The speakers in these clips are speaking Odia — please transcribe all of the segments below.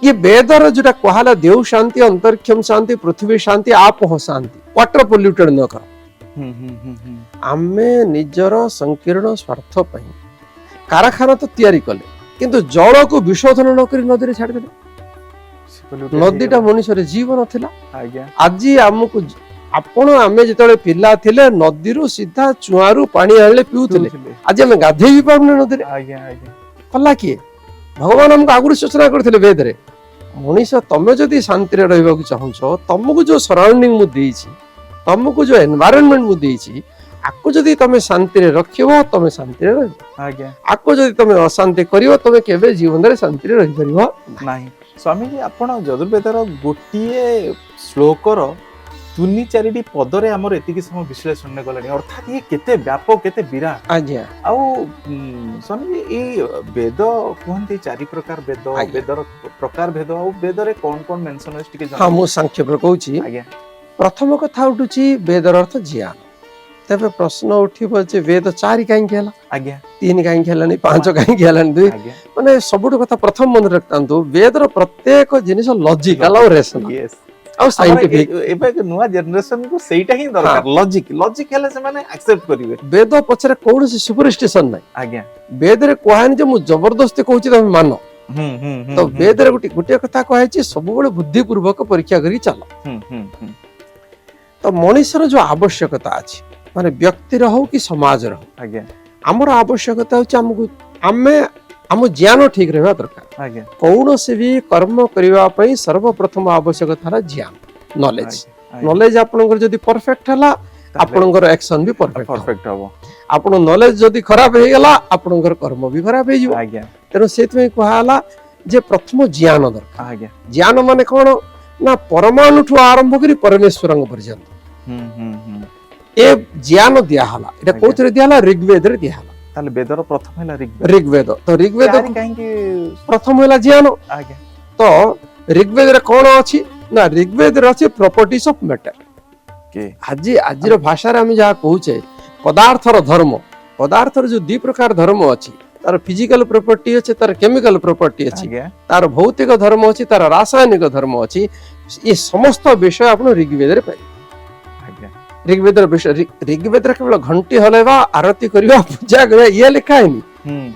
ଇଏ ବେଦର ଯୋଉଟା କୁହାହେଲା, ଦ୍ୟୌ ଶାନ୍ତି, ଅନ୍ତରୀକ୍ଷମ ଶାନ୍ତି, ପୃଥିବୀ ଶାନ୍ତି, ଆପଃ ଶାନ୍ତି, ୱାଟର ପଲ୍ୟୁଟେଡ୍ ନ କର। ହୁଁ ହୁଁ ହୁଁ ହୁଁ ଆମେ ନିଜର ସଂକୀର୍ଣ୍ଣ ସ୍ୱାର୍ଥ ପାଇଁ କାରଖାନା ତ ତିଆରି କଲେ, କିନ୍ତୁ ଜଳକୁ ବିଶୋଧନ ନ କରି ନଦୀରେ ଛାଡ଼ିଦେଲେ। ସେ polluted ନଦୀଟା ହେଇଗଲା। ମଣିଷର ଜୀବନ ଥିଲା। ଆଜି ଆମକୁ, ଆପଣ ଆମେ ଯେତେବେଳେ ପିଲା ଥିଲେ, ନଦୀରୁ ସିଧା ଚୁଆଁରୁ ପାଣି ଆଣିଲେ ପିଉଥିଲେ। ପିଉଥିଲେ। ଆଜି ଆମେ ଗାଧେଇ ବି ପାରୁନେ ନଦୀରେ। ଆଜ୍ଞା ଆଜ୍ଞା କଲା କିଏ? ଭଗବାନ ଆମକୁ ଆଗରୁ ସୂଚନା କରିଥିଲେ ବେଦରେ, ମଣିଷ, ତମେ ଯଦି ଶାନ୍ତିରେ ରହିବାକୁ ଚାହୁଁଛ, ତମକୁ ଯୋଉ ସରାଉଣ୍ଡିଂ ମୁଁ ଦେଇଛି, ତମକୁ ଯୋଉ ଏନଭାୟରନମେଣ୍ଟ ମୁଁ ଦେଇଛି, ଆକୁ ଯଦି ତମେ ଶାନ୍ତିରେ ରଖିବ, ତମେ ଶାନ୍ତିରେ ରହିବ। ଆକୁ ଯଦି ତମେ ଅଶାନ୍ତି କରିବ, ତମେ କେବେ ଜୀବନରେ ଶାନ୍ତିରେ ରହିପାରିବ। ନାହିଁ। ସ୍ୱାମୀଜୀ, ଆପଣ ଯଜୁର୍ବେଦର ଗୋଟିଏ ଶ୍ଲୋକର ତିନି ଚାରିଟି ପଦରେ ଆମର ଏତିକି ସମୟ ବିଶ୍ଳେଷଣ ଗଲାଣି, ଅର୍ଥାତ୍ ଇଏ କେତେ ବ୍ୟାପକ, କେତେ ବିରାଟ। ଆଉ ସ୍ୱାମୀଜୀ, ଏଇ ବେଦ କୁହନ୍ତି ଚାରି ପ୍ରକାର ବେଦ। ବେଦର ପ୍ରକାର ଭେଦ ଆଉ ବେଦରେ କଣ କଣ ମେନସନ ଅଛି, ଟିକେ ଜଣାଇବେ? ମୁଁ ସଂକ୍ଷେପରେ କହୁଛି। ପ୍ରଥମ କଥା ଉଠୁଛି, ବେଦର ଅର୍ଥ ଜ୍ଞାନ। ତେବେ ପ୍ରଶ୍ନ ଉଠିବ ଯେ ବେଦ ଚାରି କାହିଁକି ହେଲା, ତିନି କାହିଁକି ହେଲାନି, ପାଞ୍ଚ କାହିଁକି ହେଲାନି, ଦୁଇ? ମାନେ ସବୁଠୁ କଥା ପ୍ରଥମ ମନେ ରଖିଥାନ୍ତୁ, ବେଦର ପ୍ରତ୍ୟେକ ଜିନିଷ ଲଜିକାଲ ଆଉ ରେସନାଲ ଆଉ ସାଇଣ୍ଟିଫିକ। ଏବେ ନୂଆ ଜେନେରେସନ କୁ ସେଇଟା ହିଁ ଦରକାର, ଲଜିକ। ଲଜିକ ହେଲେ ସେମାନେ ଆକ୍ସେପ୍ଟ କରିବେ। ବେଦ ପଛରେ କୌଣସି ସୁପରଷ୍ଟିସନ ନାହିଁ। ବେଦରେ କୁହାହେଇନି ଯେ ମୁଁ ଜବରଦସ୍ତି କହୁଛି, ତମେ ମାନ। ହୁଁ ହୁଁ ହୁଁ ତ ବେଦରେ ଗୋଟେ ଗୋଟିଏ କଥା କୁହାଯାଇଛି, ସବୁବେଳେ ବୁଦ୍ଧିପୂର୍ବକ ପରୀକ୍ଷା କରି ଚାଲ। ହୁଁ ହୁଁ ହୁଁ ତ ମଣିଷର ଯୋଉ ଆବଶ୍ୟକତା ଅଛି, ମାନେ ବ୍ୟକ୍ତିର ହଉ କି ସମାଜର ହଉ, ଆମର ଆବଶ୍ୟକତା ହଉଛି ଆମକୁ ଆମେ ଆମ ଜ୍ଞାନ ଠିକ ରହିବା ଦରକାର। କୌଣସି ବି କର୍ମ କରିବା ପାଇଁ ସର୍ବପ୍ରଥମ ଆବଶ୍ୟକତା ହେଲା ଜ୍ଞାନ, ନଲେଜ। ନଲେଜ ଆପଣଙ୍କର ଯଦି ପରଫେକ୍ଟ ହେଲା, ଆପଣଙ୍କର ଆକ୍ସନ ବି ପରଫେକ୍ଟ। ପରଫେକ୍ଟ ହବ। ଆପଣ ନଲେଜ ଯଦି ଖରାପ ହେଇଗଲା, ଆପଣଙ୍କର କର୍ମ ବି ଖରାପ ହେଇଯିବ। ତେଣୁ ସେଥିପାଇଁ କୁହାହେଲା ଯେ ପ୍ରଥମ ଜ୍ଞାନ ଦରକାର। ଜ୍ଞାନ ମାନେ କଣ ନା ପରମାଣୁଠୁ ଆରମ୍ଭ କରି ପରମେଶ୍ୱରଙ୍କ ପର୍ଯ୍ୟନ୍ତ ହୁଁ ହୁଁ ହୁଁ ଏ ଜ୍ଞାନ ଦିଆହେଲା। ଏଇଟା କୋଉଥିରେ ଦିଆହେଲା? ଋଗ୍ବେଦରେ ଦିଆହେଲା। ତାହେଲେ ବେଦର ପ୍ରଥମ ହେଲା ଋଗ୍ବେଦ। ଋଗ୍ବେଦ। ତ ଋଗ୍ବେଦ ଚାରି କାହିଁକି? ପ୍ରଥମ ହେଲା ଜ୍ଞାନ। ତ ଋଗ୍ବେଦରେ କଣ ଅଛି ନା ଋଗ୍ବେଦରେ ଅଛି ପ୍ରପର୍ଟିଜ ଅଫ ମ୍ୟାଟର। ଆଜିର ଭାଷାରେ ଆମେ ଯାହା କହୁଛେ ପଦାର୍ଥର ଧର୍ମ। ପଦାର୍ଥର ଯୋଉ ଦି ପ୍ରକାର ଧର୍ମ ଅଛି, ତାର ଫିଜିକାଲ ପ୍ରପର୍ଟି ଅଛି, ତାର କେମିକାଲ ପ୍ରପର୍ଟି ଅଛି, ତାର ଭୌତିକ ଧର୍ମ ଅଛି, ତାର ରାସାୟନିକ ଧର୍ମ ଅଛି। ଏ ସମସ୍ତ ବିଷୟ ଆପଣ ଋଗ୍ବେଦରେ ପାଇବେ। ଋଗ୍ବେଦର ବିଷୟ, ଋଗ୍ବେଦରେ କେବଳ ଘଣ୍ଟି ହଲେଇବା, ଆରତି କରିବା, ପୂଜା କରିବା, ଇଏ ଲେଖା ହେଇନି।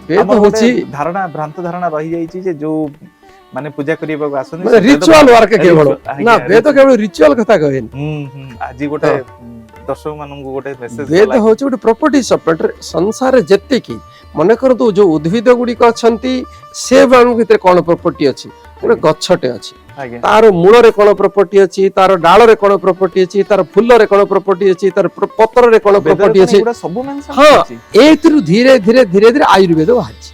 ବେଦ ଆମର ଗୋଟେ ହଉଛି ଧାରଣା, ଭ୍ରାନ୍ତ ଧାରଣା ରହିଯାଇଛି ଯେ ଯୋଉ ମାନେ ପୂଜା କରିବାକୁ ଆସନ୍ତି ମାନେ ସେ ବେଦ ରିଚୁଆଲ ୱାର୍କ କେବଳ। ନା, ବେଦ କେବଳ ରିଚୁଆଲ କଥା କହେନି। ହୁଁ ହୁଁ ଆଜି ଗୋଟେ ଦର୍ଶକ ମାନଙ୍କୁ ଗୋଟେ ମେସେଜ। ବେଦ ହଉଛି ଗୋଟେ ପ୍ରପର୍ଟି ଅଫ ମ୍ୟାଟର। ସଂସାରରେ ଯେତିକି, ମନେ କରନ୍ତୁ, ଯୋଉ ଉଦ୍ଭିଦ ଗୁଡିକ ଅଛନ୍ତି, ସେ ମାନଙ୍କ ଭିତରେ କଣ ପ୍ରପର୍ଟି ଅଛି। ଗୋଟେ ଗଛଟେ ଅଛି, ତାର ମୂଳରେ କଣ ପ୍ରପର୍ଟି ଅଛି, ତାର ଡାଳରେ କଣ ପ୍ରପର୍ଟି ଅଛି, ତାର ଫୁଲରେ କଣ ପ୍ରପର୍ଟି ଅଛି, ତାର ପତ୍ରରେ କଣ ପ୍ରପର୍ଟି ଅଛି। ସବୁ ମେନସନ ଅଛି। ଏଇଥିରୁ ଧୀରେ ଧୀରେ ଧୀରେ ଧୀରେ ଆୟୁର୍ବେଦ ବାହାରିଛି।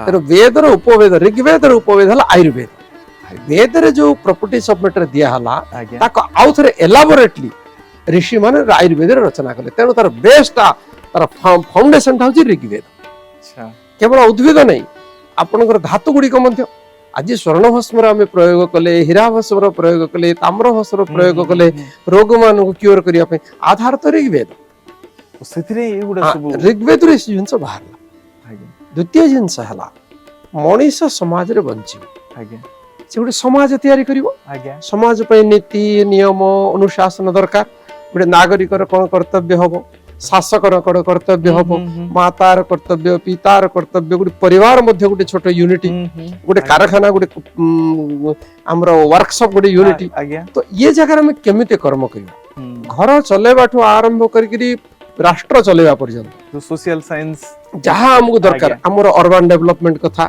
ତେଣୁ ବେଦର ଉପବେଦ, ଋଗ୍ବେଦର ଉପବେଦ ହେଲା ଆୟୁର୍ବେଦ। ବେଦରେ ଯୋଉ ପ୍ରପର୍ଟି ଅଫ ମ୍ୟାଟର ଦିଆହେଲା, ତାକୁ ଆଉ ଥରେ ଏଲାବୋରେଟଲି ଋଷି ମାନେ ଆୟୁର୍ବେଦରେ ରଚନା କଲେ। ତେଣୁ ତାର ବେସଟା, ତାର ଫାଉଣ୍ଡେସନଟା ହଉଛି ଋଗ୍ବେଦ। କେବଳ ଉଦ୍ଭିଦ ନାହିଁ, ଆପଣଙ୍କର ଧାତୁ ଗୁଡ଼ିକ ମଧ୍ୟ। ଆଜି ସ୍ୱର୍ଣ୍ଣ ଭସ୍ମର ଆମେ ପ୍ରୟୋଗ କଲେ, ହୀରା ଭସ୍ମର ପ୍ରୟୋଗ କଲେ, ତାମ୍ର ଭସ୍ମର ପ୍ରୟୋଗ କଲେ ରୋଗମାନଙ୍କୁ କ୍ୟୁର କରିବା ପାଇଁ, ଆଧାର ତ ଋଗ୍ବେଦ। ସେଥିରେ ଏଇଗୁଡା ସବୁ ଋଗ୍ବେଦରୁ ଏ ଜିନିଷ ବାହାରିଲା। ଦ୍ୱିତୀୟ ଜିନିଷ ହେଲା, ମଣିଷ ସମାଜରେ ବଞ୍ଚିବ, ସେ ଗୋଟେ ସମାଜ ତିଆରି କରିବ। ସମାଜ ପାଇଁ ନୀତି, ନିୟମ, ଅନୁଶାସନ ଦରକାର। ଗୋଟେ ନାଗରିକର କଣ କର୍ତ୍ତବ୍ୟ ହବ, ଶାସକର କଣ କର୍ତ୍ତବ୍ୟ ହବ, ମାତାର କର୍ତ୍ତବ୍ୟ, ପିତାର କର୍ତ୍ତବ୍ୟ, ଗୋଟେ ପରିବାର ମଧ୍ୟ ଗୋଟେ ଛୋଟ ୟୁନିଟି, ଗୋଟେ କାରଖାନା, ଗୋଟେ ଆମର ୱାର୍କସପ୍ ଗୋଟେ ୟୁନିଟି। ତ ଇଏ ଜାଗାରେ ଆମେ କେମିତି କର୍ମ କରିବା, ଘର ଚଲେଇବାଠୁ ଆରମ୍ଭ କରିକିରି ରାଷ୍ଟ୍ର ଚଲେଇବା ପର୍ଯ୍ୟନ୍ତ, ସୋସିଆଲ ସାଇନ୍ସ ଯାହା ଆମକୁ ଦରକାର, ଆମର ଅର୍ବାନ ଡେଭଲପମେଣ୍ଟ କଥା,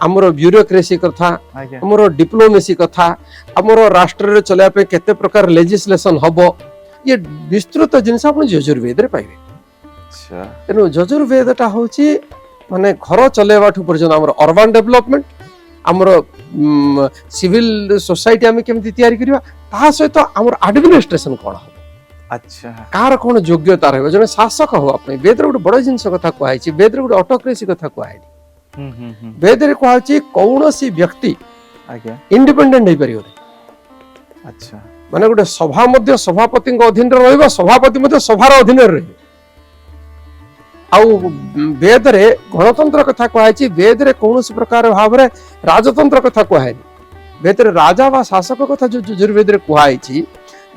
ଆମର ବ୍ୟୁରୋକ୍ରେସି କଥା, ଆମର ଡିପ୍ଲୋମେସି କଥା, ଆମର ରାଷ୍ଟ୍ରରେ ଚଲେଇବା ପାଇଁ କେତେ ପ୍ରକାର ଲେଜିସ୍ଲେସନ ହବ, ଇଏ ବିସ୍ତୃତ ଜିନିଷ ଆପଣ ଯଜୁର୍ବେଦରେ ପାଇବେ। ତେଣୁ ଯଜୁର୍ବେଦଟା ହଉଛି ମାନେ ଘର ଚଲେଇବାଠୁ ପର୍ଯ୍ୟନ୍ତ, ଆମର ଅର୍ବାନ ଡେଭଲପମେଣ୍ଟ, ଆମର ସିଭିଲ ସୋସାଇଟି ଆମେ କେମିତି ତିଆରି କରିବା, ତା ସହିତ ଆମର ଆଡମିନିଷ୍ଟ୍ରେସନ କଣ ହବ, କାହାର କଣ ଯୋଗ୍ୟତା ରହିବ ଜଣେ ଶାସକ ହବା ପାଇଁ। ବେଦରେ ଗୋଟେ ବଡ ଜିନିଷ କଥା କୁହାଯାଇଛି। ବେଦରେ ଗୋଟେ ଅଟୋକ୍ରେସି କଥା କୁହାହେଇନି। ହୁଁ ହୁଁ ହୁଁ ବେଦରେ କୁହାଯାଇଛି, କୌଣସି ବ୍ୟକ୍ତି ଇଣ୍ଡିପେଣ୍ଡେଣ୍ଟ ହେଇପାରିବନି। ମାନେ ଗୋଟେ ସଭା ମଧ୍ୟ ସଭାପତିଙ୍କ ଅଧୀନରେ ରହିବ, ସଭାପତି ମଧ୍ୟ ସଭାର ଅଧୀନରେ ରହିବ। ଆଉ ବେଦରେ ଗଣତନ୍ତ୍ର କଥା କୁହାଯାଇଛି। ବେଦରେ କୌଣସି ପ୍ରକାର ଭାବରେ ରାଜତନ୍ତ୍ର କଥା କୁହାହେଇନି। ବେଦରେ ରାଜା ବା ଶାସକ କଥା ଯୋଉ ଯଜୁର୍ବେଦରେ କୁହାଯାଇଛି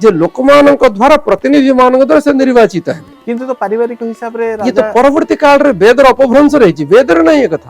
ଯେ ଲୋକମାନଙ୍କ ଦ୍ୱାରା, ପ୍ରତିନିଧି ମାନଙ୍କ ଦ୍ୱାରା ସେ ନିର୍ବାଚିତ ହେବେ। କିନ୍ତୁ ତ ପାରିବାରିକ ହିସାବରେ ଇଏ ତ ପରବର୍ତ୍ତୀ କାଳରେ ବେଦର ଅପଭ୍ରଂଶ ରହିଛି, ବେଦରେ ନାହିଁ ଏ କଥା।